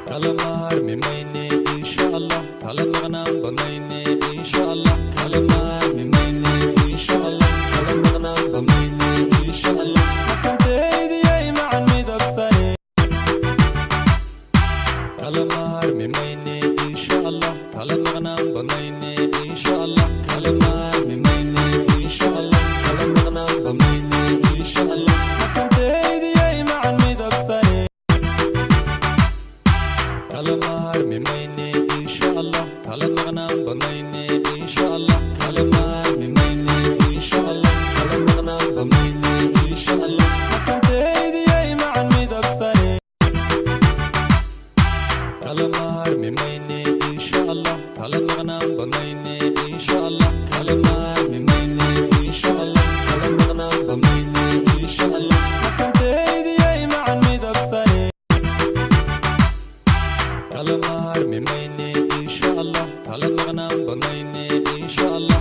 Kala maarmi mayne, insha Allah. Kala maqnaanba mayne, insha Allah. Kala maarmi mayne, insha Allah. Kala maqnaanba mayne, insha Allah. Makantaydiyay macan midabsane. Kala maarmi mayne, insha Allah. Kala maqnaanba mayne, insha Allah. Kala maarmi mayne, insha Allah. Kala maqnaanba mayne, insha Allah. Makantaydiyay macan midabsane. Kala maarmi mayne, insha Allah. Kala maqnaanba mayne, insha Allah. Kala maarmi mayne, insha Allah. Kala maqnaanba mayne, insha Allah. Makantaydiyay macan midabsane. Kala maarmi mayne, insha Allah. Kala maqnaanba mayne, insha Allah. Kala maarmi mayne, insha Allah. Kala maqnaanba mayne, insha Allah. Makantaydiyay macan midabsane. Kala maarmi mayne, insha Allah. Kala maqnaanba mayne, insha Allah.